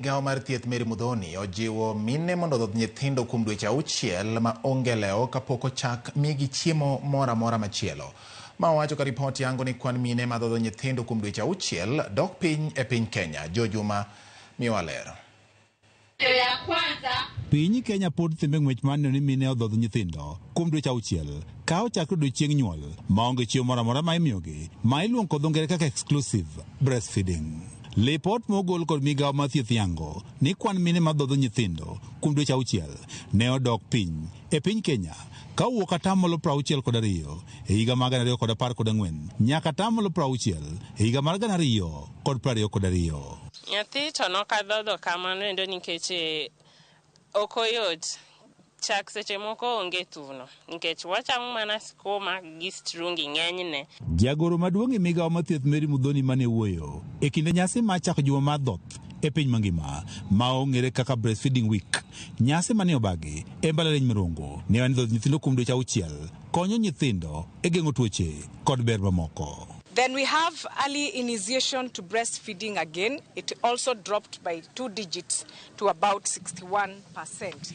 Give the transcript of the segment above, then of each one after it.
Migawo mar thieth Mary Muthoni ojiwo mine mondo odhodh nyithindo kuom dweche 6 ma onge lewo kapok ochak migi chiemo moro amora machielo. Ma owacho ka ripot yango ni kwan mine madhodho nyithindo kuom dweche 6 dok piny e piny Kenya. Jo Juma miyowa ler. Piny Kenya pod thimbe ng'wech mar neno ni mine odhodh nyithindo kuom dweche 6 ka ochakre odiochieng' nyuol maonge chiemo moro amora ma imiyogi ma iluongo kod dho ngere kaka exclusive breastfeeding. Lipot mogol kod migawo mar thieth yango ni kwan mine madhodho nyithindo kuom dweche 6 ne odok piny e piny Kenya ka owuok 62% e higa mar 2014 nyaka 60% e higa mar 2022. Nyathi to nokadhodho kamano endo nikech ok oyot. Chak seche moko onge thuno nikech wachamo mana skuma gi strungi ng'enyne. Jagoro maduong' e migawo mar thieth Mary Muthoni mane wuoyo e kinde nyasi mar chako juma mar dhoth e piny mangima ma ong'ere kaka Breastfeeding Week. Nyasi mane obagi e mbalariany Mirongo ne en dhodho nyithindo kuom dweche 6 konyo nyithindo e geng'o tuoche kod ber mamoko. Then we have early initiation to breastfeeding again. It also dropped by 2 digits to about 61%.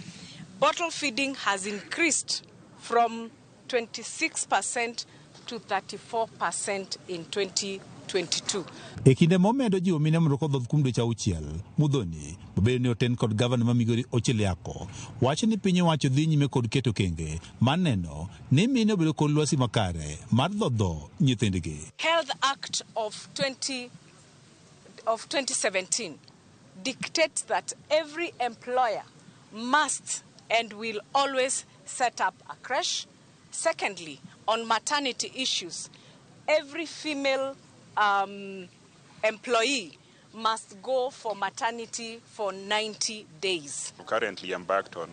Bottle feeding has increased from 26% to 34% in 2022. E kinde momedo jiwo mine mondo kodhodh kuom dweche 6, Muthoni mabedo ni oten kod gavana ma Migori Ochiel Yako wacho ni piny owacho dhi nyime kod keto okenge mar neno ni mine obedo kod lwasi makare mar dhodho nyithindgi. Health Act of 2017 dictates that every employer must and will always set up a creche. Secondly, on maternity issues, every female employee must go for maternity for 90 days. Currently embarked on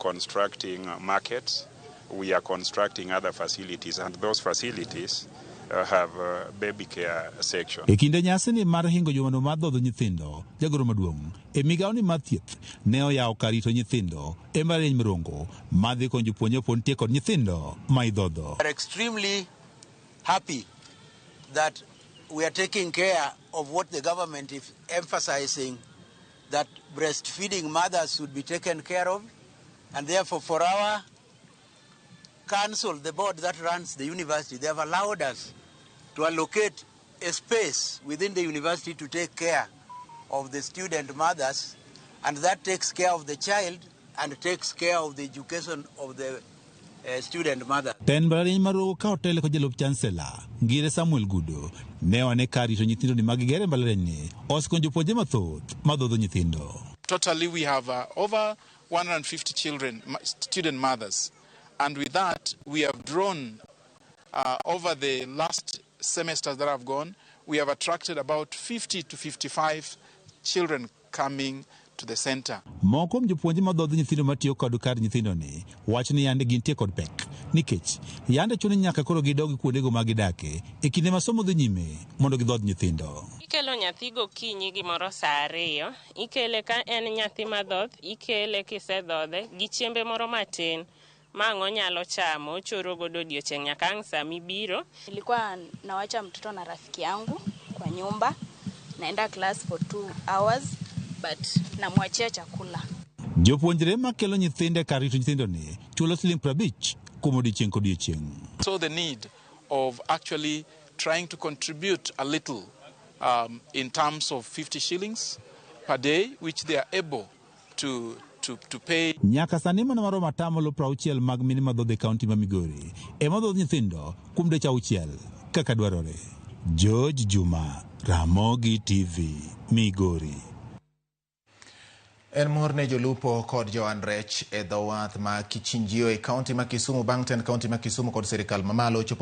constructing markets. We are constructing other facilities, and those facilities have a baby care section. E kinde nyasi ni mar hingo jumano mar dhodho nyithindo, jagoro maduong' e migawo ni mar thieth ne oyawo kar rito nyithindo e mbalariany Mirongo madhi konyo jopuonjre pod nitie kod nyithindo ma idhodho. We are extremely happy that we are taking care of what the government is emphasizing, that breastfeeding mothers should be taken care of, and therefore for our council, the board that runs the university, they have allowed us to allocate a space within the university to take care of the student mothers, and that takes care of the child and takes care of the education of the student mother. Tend mbalariany mar Rongo ka otele kod jalup chancellor Ngire Samuel Gudo ne one kar rito nyithindo ni magigere mbalariany ni osekonyo jopuonjre mathoth madhodho nyithindo. Totally we have over 150 children, student mothers, and with that we have drawn over the last semesters that have gone, we have attracted about 50 to 55 children coming to the center. Moko kuom jopuonje madhodho nyithindo matiyo kod kar nyithindo ni wacho ni yande gintie kod pek nikech yande chuno nyaka koro gidog kuondego ma gidake e kinde ma somo dhi nyime mondo gidhodh nyithindo. Ikelo nyathi gokinyi gimoro saa 2, ikele ka en nyathi madhoth, ikele kisedhodhe gi chiembe moro matin ma ang' onyalo chamo, ochoro godo odiochieng' nyaka ang' saa mibiro. Nilikuwa nawacha mtoto na rafiki yangu kwa nyumba, naenda class for 2 hours but namwachia chakula. Jopuonjre makelo nyithindo e kar rito nyithindo ni chulo siling 50 kuom odiochieng' kodiochieng'. So the need of actually trying to contribute a little in terms of 50 shillings per day, which they are able to pay. Nyaka sani mana maromo 60% mag mine madhodho e kaunti ma Migori ema dhodho nyithindo kuom dweche 6 kaka dwarore. George Juma, Ramogi TV, Migori. En mor ne jolupo kod joan rech e dho wath ma Kichinjio e kaunti ma Kisumu bang' tend kaunti ma Kisumu kod sirikal mamalo chopo